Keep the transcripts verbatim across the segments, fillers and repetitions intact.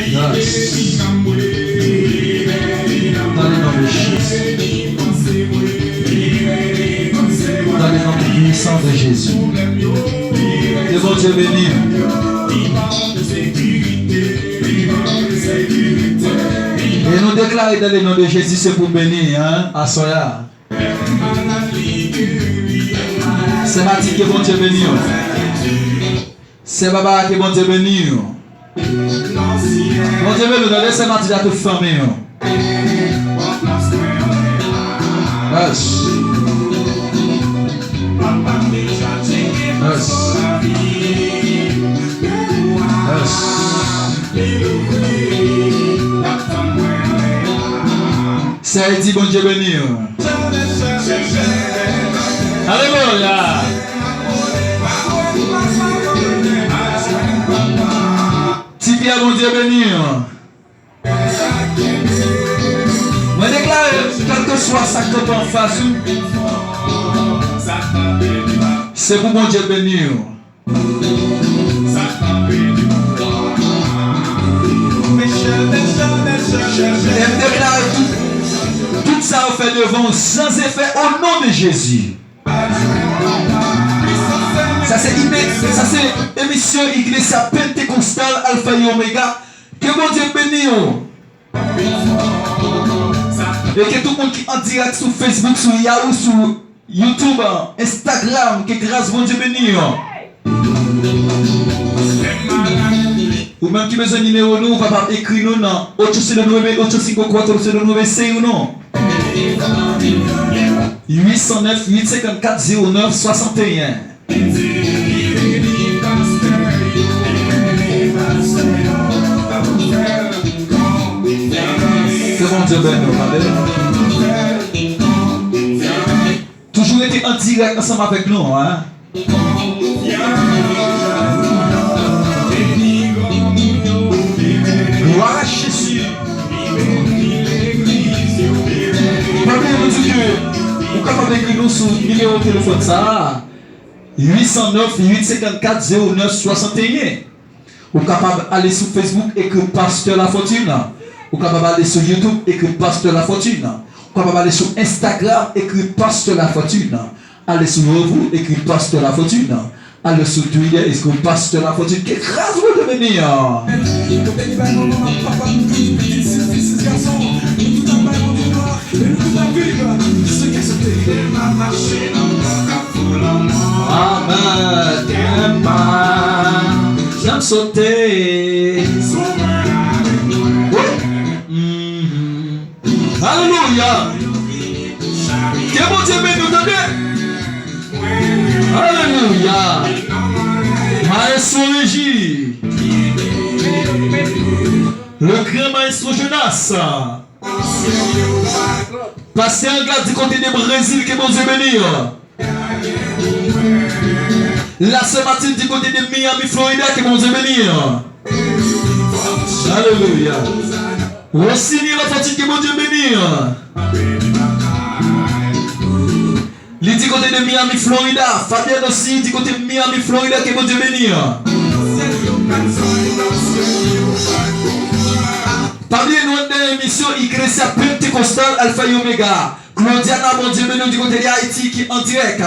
Yes. Dans le nom de Jésus. Dans le nom puissant de Jésus. Ke Bondye beni w. E nou deklare dans le nom de Jésus, se pou beni, hein, aswè a. Sè Matilde, ke Bondye beni w. Sè Barbara, ke Bondye beni w. Bondye beni w, tande, Sè Matilde, tout fanmi w. Yes. Yes. Yes. Sè Edi, Bondye beni w. Alelouya. Ti Pyè, Bondye beni w. Mwen deklare, kèlkeswa sa k kanpe anfas ou, se pou Bondye beni w. E m deklare tout, tout sa yo fè devan w san efè, o non de Jezi. Sa se ime-, sa se emisyon Iglesia Pentecostal Alpha et Omega. Ke Bondye beni w. E ke tout moun ki an dirèk sou Facebook, sou Yahoo, sou YouTube, Instagram, ke gras Bondye beni w. Ou menm ki bezwen nimewo nou, ou kapab ekri nou nan ocho cero nueve, ocho cinco cuatro cero nueve seis uno. Uit san nèf, uit senkannkat, zewo nèf swasanteyen. Ke Bondye beni w, tande. Toujou rete an dirèk ansanm avèk nou, hein. Glwa a Jezi. Pa bliye nou di ke ou kapab ekri nou sou nimewo telefòn sa a, uit san nèf, uit senkannkat, zewo nèf swasanteyen. Ou kapab ale sou Facebook, ekri Pastè Lafortune. Ou kapab ale sou YouTube, ekri Pastè Lafortune. Ou kapab ale sou Instagram, ekri Pastè Lafortune. Ale sou Revo, ekri Pastè Lafortune. Ale sou Twitter, ekri Pastè Lafortune. Ke gras Bondye beni w. Amèn. Kè m pa janm sote. Wi. Mhm. Alelouya. Ke Bondye beni w, tande. Alelouya. Maestro Reji. Le grand maestro Jonas. Pastè Anglad di kote de Brezil, ke Bondye beni w. La Sè Matilde di kote de Miami, Florida, ke Bondye beni w. Alelouya. Rosini Lafortune, ke Bondye beni w. Li di kote de Miami, Florida. Fabienne osi di kote Miami, Florida, ke Bondye beni w. Pa bliye nou anndan emisyon Iglesia Pentecostal Alpha et Omega. Claudiana, Bondye beni w, di kote de Ayiti ki an dirèk.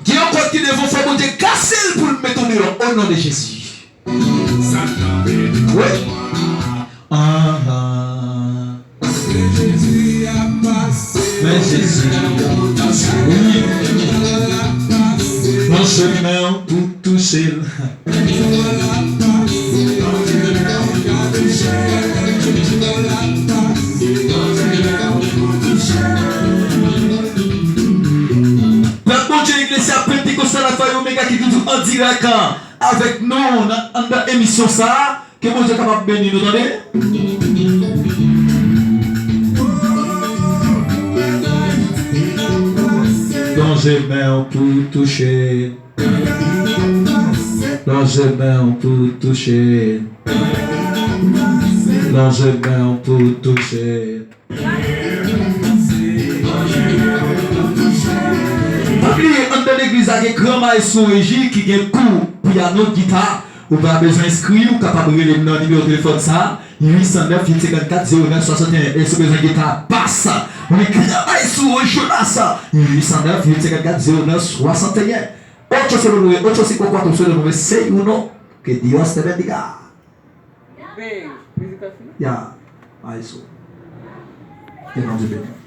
Gen yon kòd ki devan, fò Bondye kase l pou l mete w deyò, o non de Jezi. Wi. Ahan. Men Jezi. Wi. Lonje men w pou touche l. Pèp Bondye, Iglesia Pentecostal Alpha et Omega ki toujou an dirèk avèk nou nan anndan emisyon sa a. Ke Bondye kapab beni nou, tande. Lonje men w pou touche. Lonje men w pou touche. Lonje men w pou touche. Pa bliye, anndan Legliz la gen gran maestro Reji ki gen kou pyano, gita. Ou pa bezwen enskri, ou kapab rele m nan nimewo telefòn sa a, uit san nèf, uit senkannkat, zewo nèf swasanteyen. E si w bezwen gita, bas, ou gen gran maestro Jonas, uit san nèf, uit senkannkat, zewo nèf swasanteyen. Ocho se lo nome, ocho cinco cuatro se lo nome, say uno, que Dios te bendiga. Ya, maestro. Ke Bondye beni w.